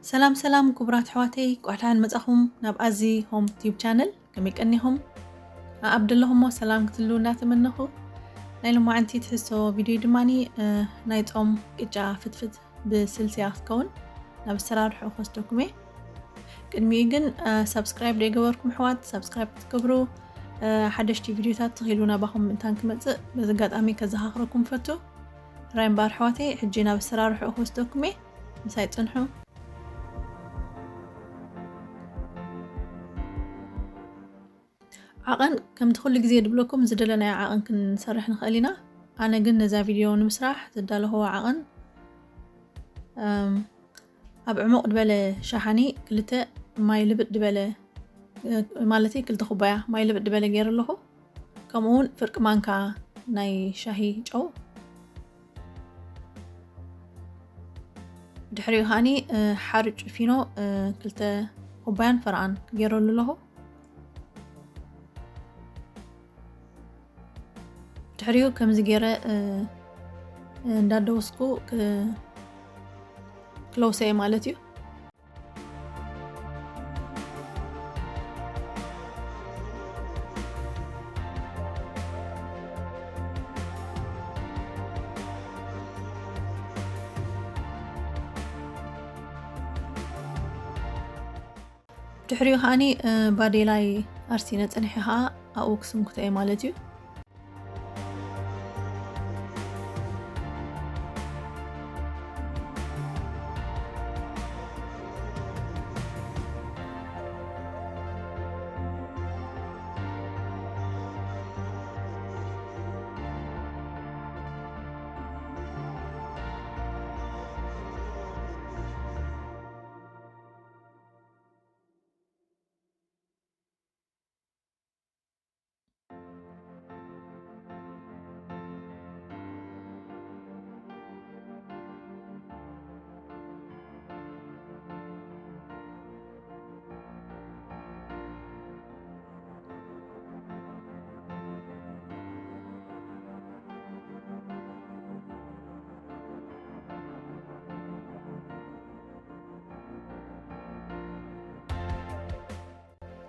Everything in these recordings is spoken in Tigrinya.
ሰላም ሰላም ክቡራት ኣሕዋተይ፣ ቋሕታን መጻኹም ናብ ኣዚ ሆም ቲዩብ ቻነል። ከመይ ቀኒኹም? ኣኣብ ደለኹሞ ሰላም ክትህልዉ እናተመነኹ፣ ናይ ሎማዓንቲ ትሕዝቶ ቪድዮ ድማኒ፣ እ፣ ናይ ጾም ቅጫ ፍትፍት ብስልሲ እያ ክትከውን። ናብ ኣሰራርሕኡ ክወስደኩም እየ። ቅድሚኡ ግን፣ እ፣ ሳብስክራይብ ዘይገበርኩም ኣሕዋት ሳብስክራይብ ክትገብሩ፣ እ፣ ሓደሽቲ ቪድዮታት ተኺሉ ናባኹም ምእንታን ክመጽእ በዚ ኣጋጣሚ ከዘኻኽረኩም ፈቱ። ራይ እምበኣር ኣሕዋተይ፣ ሕጂ ናብ ኣሰራርሕኡ ክወስደኩም እየ። ምሳይ ጽንሑ። ዓቐን ከምቲ ኩሉ ግዜ ድብለኩም ዝደለናዮ ዓቐን ክንሰርሕ ንኽእል ኢና። ኣነ ግን ነዛ ቪድዮ ንምስራሕ ዘዳለኽዎ ዓቐን፣ እም፣ ኣብ ዕሙቕ ድበለ ሸሓኒ ክልተ ማይ ልብጥ ድበለ፣ እ፣ ማለተይ ክልተ ኩባያ ማይ ልብጥ ድበለ ገይረ ኣለኹ። ከምኡ እውን ፍርቂ ማንካ ናይ ሻሂ ጨው። ድሕሪኡ ከዓኒ፣ እ፣ ሓርጭ ፊኖ፣ እ፣ ክልተ ኩባያን ፈረቓን ገይረሉ ኣለኹ። ድሕሪኡ ከምዚ ገይረ፣ እ፣ እንዳደወስኩ ክ-፣ ክለውሰ እየ ማለት እዩ። ድሕሪኡ ከዓኒ፣ እ፣ ባዴላይ ኣርሲነ ጸኒሐ ከኣ ኣብኡ ክስንክቶ እየ ማለት እዩ።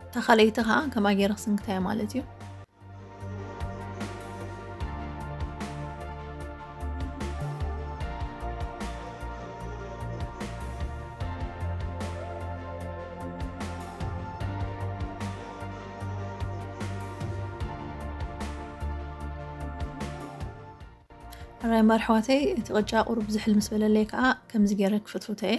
እታ ካልኣይቲ ኸዓ ከምኣ ገይረ ክስንክታ እየ ማለት እዩ። ሕራይ እምበር ኣሕዋተይ፣ እቲ ቅጫ ቁሩብ ዝሕል ምስ በለለይ ከዓ ከምዚ ገይረ ክፍትፍቶ እየ።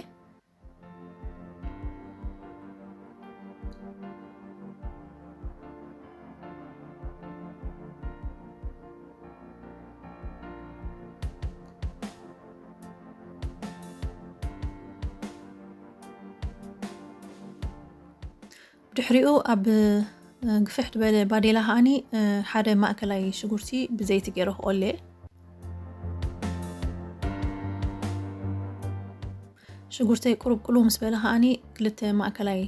ድሕሪኡ ኣብ ግፍሕ ዝበለ ባዴላ ከዓኒ ሓደ ማእከላይ ሽጉርቲ ብዘይቲ ገይረ ክቆልየ። ሽጉርተይ ቁሩብ ቅልው ምስ በለ ከዓኒ ክልተ ማእከላይ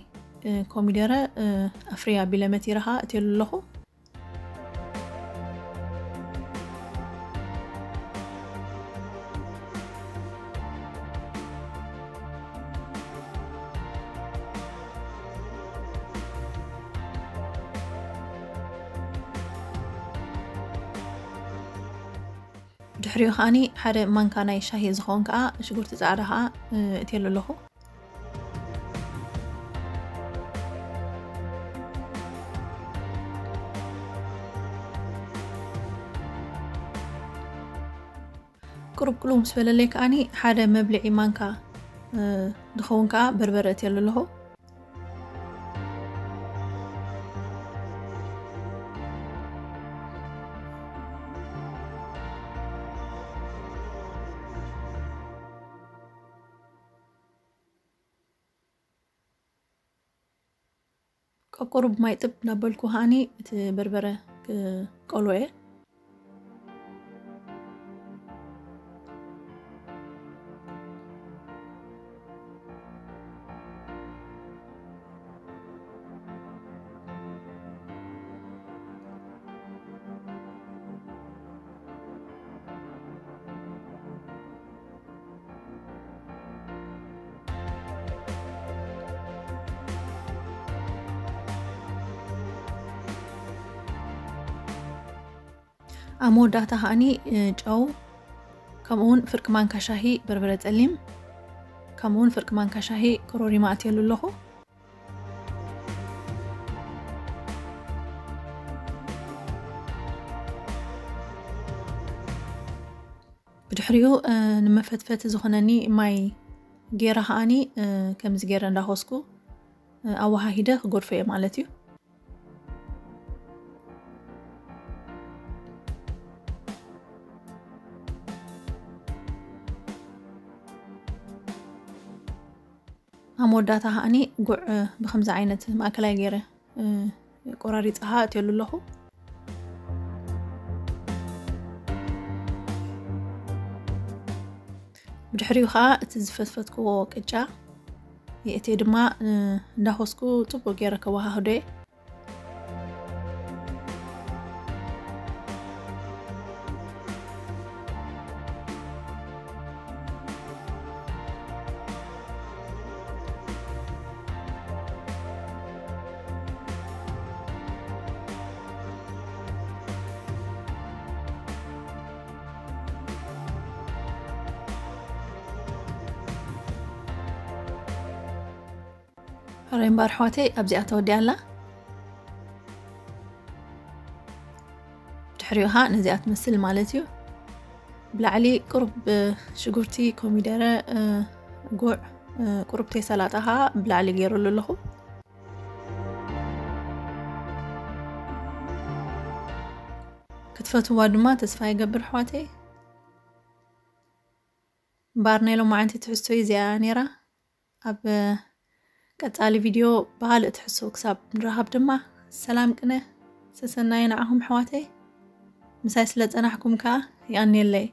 ኮሚደረ ኣፍርየ ኣቢለ መቲረ ከዓ እትየሉ ኣለኹ። ድሕሪኡ ከዓኒ ሓደ ማንካ ናይ ሻሂ ዝኸውን ከዓ ሽጉርቲ ፃዕዳ ከዓ እትየሉ ኣለኹ። ቁሩብ ቅልው ምስ በለለይ ከዓኒ ሓደ መብልዒ ማንካ ዝኸውን ከዓ በርበረ እትየሉ ኣለኹ። ቆቆሩ ብማይ ጥብ እናበልኩ ከዓኒ እቲ በርበረ ክቆሎ እየ። ኣብ መወዳእታ ከዓኒ ጨው፣ ከምኡውን ፍርቂ ማንካ ሻሂ በርበረ ጸሊም፣ ከምኡውን ፍርቂ ማንካ ሻሂ ኮሮሪማ ኣትየሉ ኣለኹ። ብድሕሪኡ ንመፈትፈቲ ዝኾነኒ ማይ ጌረ ከዓኒ ከምዚ ጌረ እንዳኾስኩ ኣወሃሂደ ክጎድፎ እየ ማለት እዩ። ኣብ መወዳእታ ከዓኒ ጉዕ ብከምዚ ዓይነት ማእከላይ ገይረ ቆራሪፀ ከኣ እትየሉ ኣለኹ። ብድሕሪኡ ከኣ እቲ ዝፈትፈትክዎ ቅጫ የእትየ ድማ እንዳኾስኩ ጽቡቕ ገይረ ከወሃህዶ እየ። ሕራይ እምበኣር ኣሕዋተይ ኣብዚኣ ተወዲኣ ኣላ። ድሕሪኡ ኸዓ ነዚኣ ትመስል ማለት እዩ። ብላዕሊ ቁሩብ ሽጉርቲ፣ ኮሚደረ፣ ጉዕ፣ ቁሩብ ተይ ሰላጣ ኸዓ ብላዕሊ ገይረሉ ኣለኹ። ክትፈትዋ ድማ ተስፋ ይገብር ኣሕዋተይ። እምበኣር ናይ ሎማዓንቲ ትሕዝቶይ እዚኣ እያ ነይራ። ኣብ ቀጻሊ ቪድዮ ብኻልእ ትሕዝቶ ክሳብ ንራኸብ ድማ ሰላም ቅነ ሰሰናየ ንዓኹም ኣሕዋተይ። ምሳይ ስለ ጸናሕኩም ከኣ የቐንየለይ።